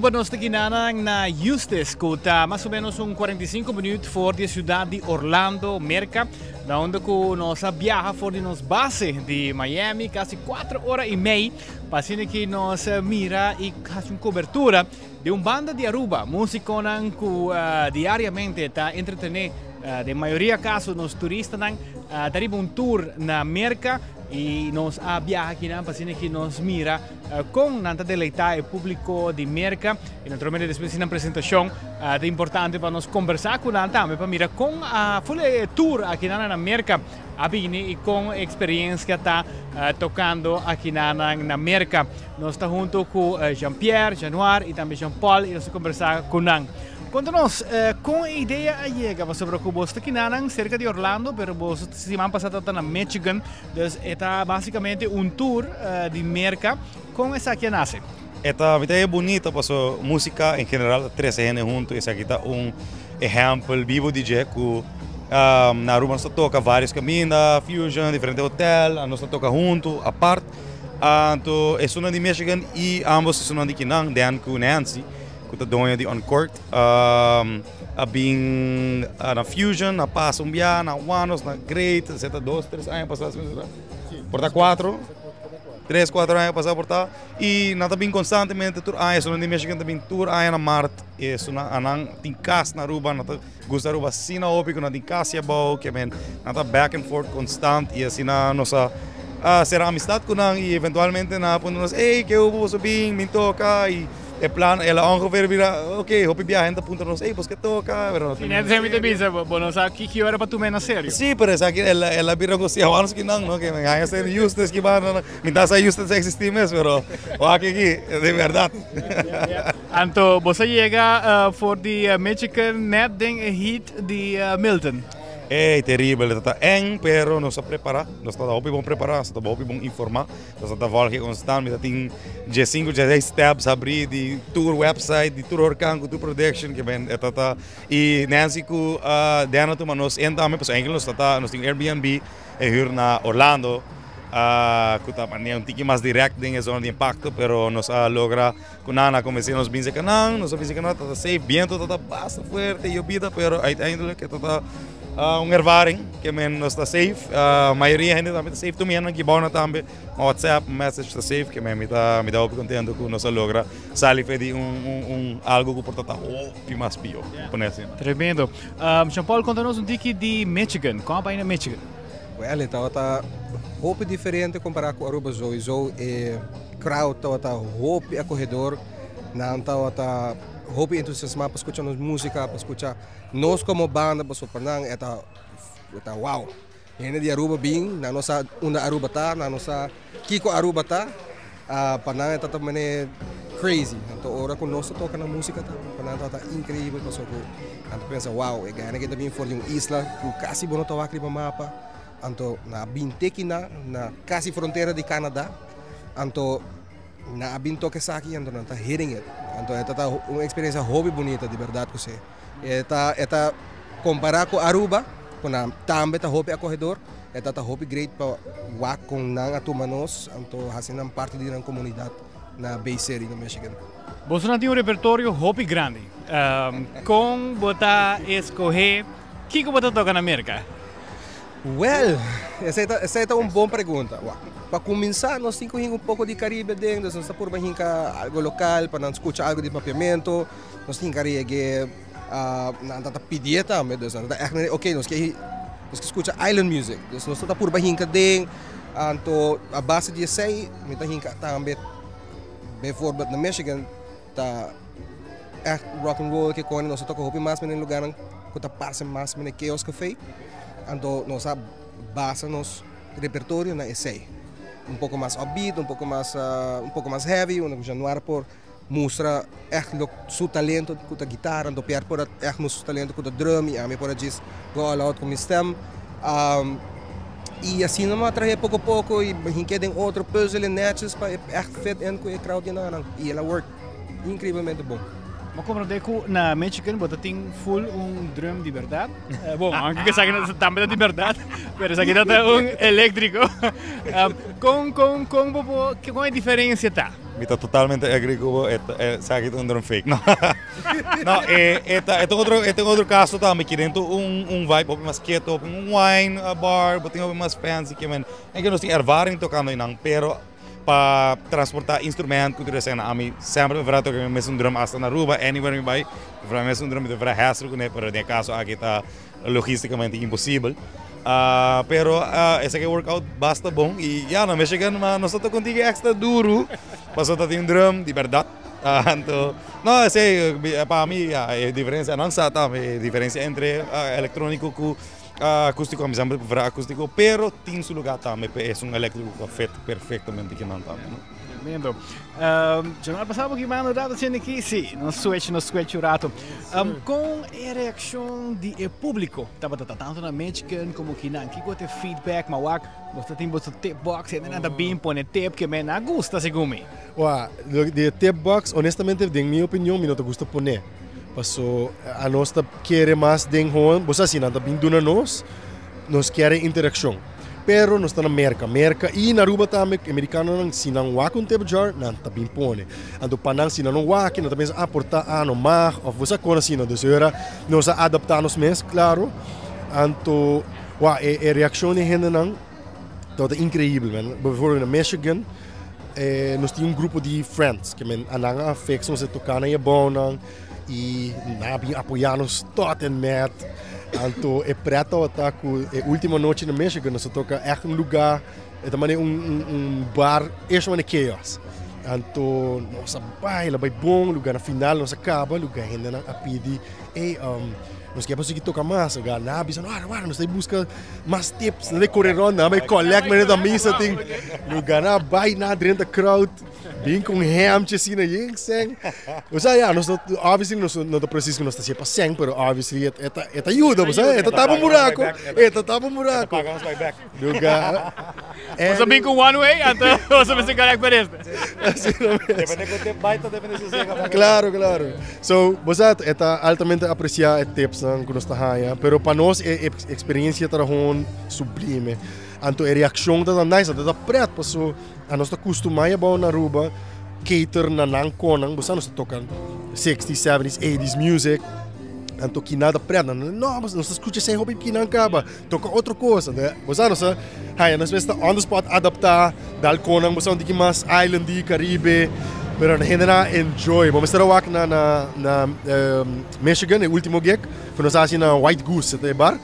Aruba nos ta kinanan na Eustis, ku ta mas o menos un 45 minuut for di e siudat di Orlando, Merka, na unda ku nos a biaha for di nos base di Miami kasi 4 ora i mei pa asina ki nos mira i hasi un kobertura di un banda di Aruba, musikonan ku diariamente ta entretene den mayoria kaso nos turistanan ta riba un tour na Merka i nos a biaha akinan pa asina ki nos mira kon nan ta deleitá e públiko di Merka i naturalmente despues di nan presentashon ta importante pa nos kombersá ku nan tambe pa mira kon a ful e tour akinan na Merka a bini i kon e eksperensia ta tokando akinan na Merka. Nos ta hunto ku Jean Pierre, Januar i tambe Jean Paul i nos ta kombersá ku nan. Konta nos kon e idea a yega pasobra ku boso ta kinanan serka di Orlando pero boso siman pasá tabata na Michigan dus e ta basikamente un tour di Merka. Kon esaki a nase? E ta mi ta haya bunito paso musika en general ta trese hende hunto esaki ta un ehèmpel bibo di dje ku na Aruba nos ta toka varios kaminda, Fusion, diferente hotel, nos ta toka hunto apart. Anto esunnan di Michigan y ambos esunnan di kinan, Dan cu Nancy, cu ta doño di On Court, a bin na Fusion, a pasa un bia na Wanos, na Great, esei ta dos, tres aña pasa, por ta cuatro, tres, cuatro aña pasa por ta, y nan ta bin constantemente tur aña, esunnan di Michigan ta bin tur aña na Mart, esunnan anan tin cas na Aruba, nan ta gusta Aruba asina hopi ku nan tin kasi abou ke men nan ta back and forth konstant i asina nos a sera amistat ku nan i eventualmente nan a puntra nos ey ke hubo boso bin bin toka i e plan el a ongeveer bira ok hopi biaha hende ta puntra nos ey bos ke toka pero no tin Net mi ta bisa bo no sa ki ora pa tuma e na serio. Si pero esaki el a bira ku si awor nos kinan no ke men haña ser Eustis ki banda mi ta sa Eustis a existi mes pero wak aki di berdad. Anto bo sa yega for di Michigan net den e heat di Milton. Ey, teribel, e ta ta eng, pero nos a prepara, nos ta hopi bon prepara, nos ta hopi bon informa, nos ta ta volg e constant, mi ta tin diesinku, dieseis tabs habri di tur website, di tur horcan cu tur prediction, ke men e ta ta, y Nancy cu Dana tuma nos in tambe, pasobra eigenlijk nos ta ta, nos tin Airbnb e huur na Orlando, cu ta manera un tiki mas direct den e zona di impacto, pero nos a logra. Ku nan a konvensé nos binse kanan, nos a binse kanan, ta ta safe, biento ta ta basta fuerte, yobida, pero uiteindelijk e ta ta un ervaring ke men nos ta safe, mayoria hende tambe ta safe, tur mi hendenan ki bou nan tambe, un whatsapp, un message ta safe, ke men mi ta mi ta hopi kontento ku nos a logra sali fe di un un un algo ku por ta ta hopi mas pio, pone asina. Tremendo. Jean Paul, konta nos un tiki di Michigan, kon a bai na Michigan? Well, e tabata hopi diferente kompará ku Aruba, souiso e crowd tabata hopi akohedor, nan tabata hopi entusiasmá pa skucha nos músika, pa skucha nos komo banda, pasobra pa nan e ta e ta wow. Hende di Aruba bin, nan no sa unda Aruba ta, nan no sa kiko Aruba ta, pa nan e ta ta manera crazy. Anto ora ku nos ta toka nan músika ta pa nan tabata inkreibel pasobra ku nan ta pensa wow e gana ke ta bin for di un isla ku kasi bo no ta wak riba mapa. Anto nan a bin te kina na kasi frontera di Canada. Anto nan a bin toka esaki anto nan ta hitting it. Anto e ta ta un experiencia hopi bunita di berdad cu si. E ta e ta compara cu Aruba cu nan tambe ta hopi acogedor e ta ta hopi great pa wak con nan a tuma nos anto haci nan parti di nan comunidad na Bay City na Michigan. Bosonan tin un repertorio hopi grandi. Con bo ta escoge kico bo ta toca na Merca? Well, esei ta esei ta un bon pregunta. Wak, pa kuminsá nos tin ku hinka un poko di Karibe den, dus nos ta purba hinka algu lokal pa nan skucha algu di papiamentu. Nos tin hinka reggae, nan ta ta pidié tambe, dus nan ta ègt mira oke nos ke nos ke skucha island music. Dus nos ta purba hinka den, anto a base di esei mi ta hinka tambe bijvoorbeeld na Michigan ta ègt rock and roll ke koni, nos ta toka hopi mas menen lugarnan ku ta parse mas menen Chaos Café. Anto nos a basa nos repertorio na esei. Un poko mas upbeat, un poko mas un poko mas heavy, unda ku Januar por mustra ègt lo su talento ku ta gitara, anto Pierre por a ègt mustra su talento ku ta drum i ami por a djis go all out ku mi stem. I asina nos a trahe poko poko i hink'é den otro puzzel i netjes pa e ègt fit in ku e crowd di nan i el a work inkreibelmente bon. Ma comprende cu na Michigan bo ta tin full un drum di berdad. Eh, bon, aunque que esaki no tambe ta di berdad, pero esaki ta un eléctrico. Con, con, con bo por, con e diferencia ta? Mi ta totalmente agree cu bo, esaki ta un drum fake. No, no, e ta, e ta otro, e ta otro caso tambe, ki den un, un vibe hopi mas keto, hopi un wine bar, bo tin hopi mas fancy, ke men, en ke nos tin ervaring tocando einan, pero pa transporta instrument cu tur esena, ami semper prefera toca mi mesun drum hasta na Aruba, anywhere mi bay, prefera mi mesun drum, mi ta prefera hassle cune, pero den e caso aki ta logisticamente imposibel. Pero esaki a work out basta bon y ya na Michigan ma nos ta toca un tiki extra duro pasobra ta tin un drum di berdad. Anto no esey pa mi ya e diferencia nan sa tambe e diferencia entre electronico cu Acústico ami semper prefera acústico pero tin su lugar tambe pe esun eléctrico cu a fit perfectamente kinan tambe no. Tremendo. Jonal pasa bo ki manda un rato siendo aki? Si, nos switch, nos switch un rato. Con e reaccion di e publico tabata ta tanto na Michigan como kinan? Kico ta e feedback? Ma wak bo ta tin boso tip box, hendenan ta bin pone tip ke men a gusta segun mi. Wa, di e tip box honestamente den mi opinion mi no ta gusta pone. Paso anos ta kere mas den hoon, bo sa si nan ta bin duna nos, nos kier e interaccion. Pero nos ta na Merca, Merca y na Aruba tambe, e mericanonan si nan wak un tip jar, nan ta bin pone. Anto pa nan si nan no wak, nan ta pensa ah por ta ah no mag of bo sa con asina. Dus ora nos a adapta nos mes, claro. Anto wak e reaccion di hendenan tabata increibel man. Bijvoorbeeld na Michigan. Nos tin un grupo di friends ke men anan a fix nos e toka nan e bounan i nan a bin apoya nos tot en met. Anto e pret tabata ku e ultimo nochi na Michigan nos a toka echt un luga e ta mane un un bar esha mane chaos. Anto nos a baila bai bon luga na final nos a kaba luga hendenan a pidi ey nos ke pa sigui toka mas luga nan a bisa wara wara nos ta buska mas tips nan ta kore rond nan a bai collect manera ta misa tin luga nan a bai nan a drenta crowd bin ku un hemchi asina yen sèn osea ya nos no obviously nos no ta presis ku nos ta hasié pa sèn pero obviously e ta e ta yuda bo sa e ta tapa un buraku e ta tapa un buraku luga Boso bin ku one way anto boso mester collect pa resto. Asina mes. Depende ku tip bai ta depende si sega pa. Claro, claro. So, bo sa, e ta altamente aprecia e tipsnan ku nos ta haña, pero pa nos e experiencia ta gewoon sublime. Anto e reaccion ta nice, anto ta pret paso anos ta custuma yabao na Aruba cater na nan konan, bo sa nos ta toca sixties, seventies, eighties music, anto kina ta pret, nan no, nos ta scucha esei hopi kinan caba. Toca otro cos, anto bo sa nos a haya nos mester on the spot adapta dal conan bo sa un tiki mas island di Caribe pero hende nan a enjoy bo mester a wak na na na Michigan e ultimo gig cu nos a haci na White Goose ta e bar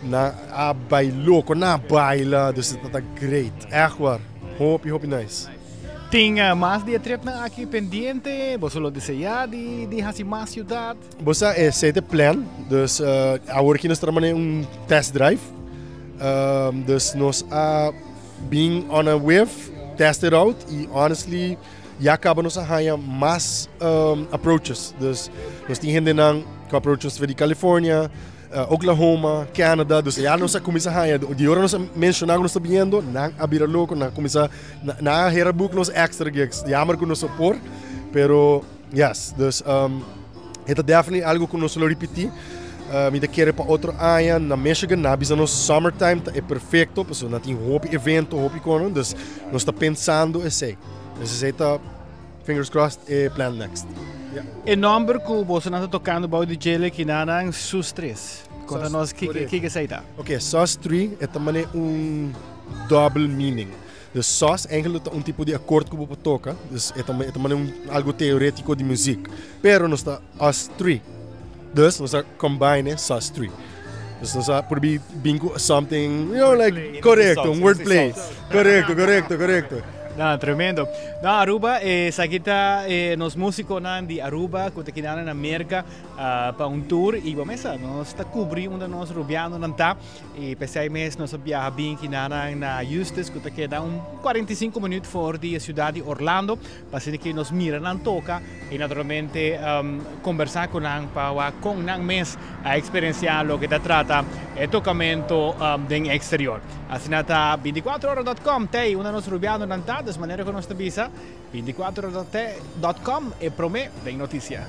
nan a bay loco nan a baila dus ta great echt waar hopi hopi nice. Tin mas di e tripnan aki pendiente? Boso lo desea di di haci mas ciudad? Bo sa esei ta e plan, dus awor aki nos ta mane un test drive, dus nos a bin on a wave, test it out y honestly ya caba nos a haya mas approaches, dus nos tin hendenan cu approach nos di California, Oklahoma, Canada, dus ya nos a cuminsa haya, di ora nos a menciona cu nos ta biniendo, nan a bira loco, nan a cuminsa, nan a hera book nos extra gigs, jammer cu nos no por, pero. Yes, dus e ta definitely algo ku nos lo ripití. Mi ta kere pa otro aña na Michigan, nan a bisa nos summertime ta e perfecto, pasobra nan tin hopi evento, hopi kono, dus nos ta pensando esei. Dus esei ta, fingers crossed, e plan next. Yeah. E nomber ku bosonan ta tokando bou di djele kinanan Sus Tres. Konta nos kiko kiko esei ta. Ok, Sus Three e ta mane un double meaning. De sos eigenlijk ta un tipo di akkoord ku bo por toka, dus e ta e ta manera un algo teoretiko di muziek. Pero nos ta us three, dus nos a combine e sos three. Dus nos a purbi bin ku something, you know, like, korekto, un wordplay. Korekto, korekto, korekto. No, tremendo. No, Aruba, esaki ta nos musiconan di Aruba cu ta keda na Merca pa un tour y bo mesa nos ta cubri unda nos Rubianonan ta. I p'esei mes nos a biaha bin kinanan na Eustis ku ta keda un 45 minuut for di e siudat di Orlando pa asina ke nos mira nan toka i naturalmente kombersá ku nan pa wak kon nan mes a eksperensiá loke ta trata e tokamento den eksterior. Asina ta 24 ora dot com t'ei unda nos rubianonan ta, des manera ku nos ta bisa 24 ora dot com e promé den notisia.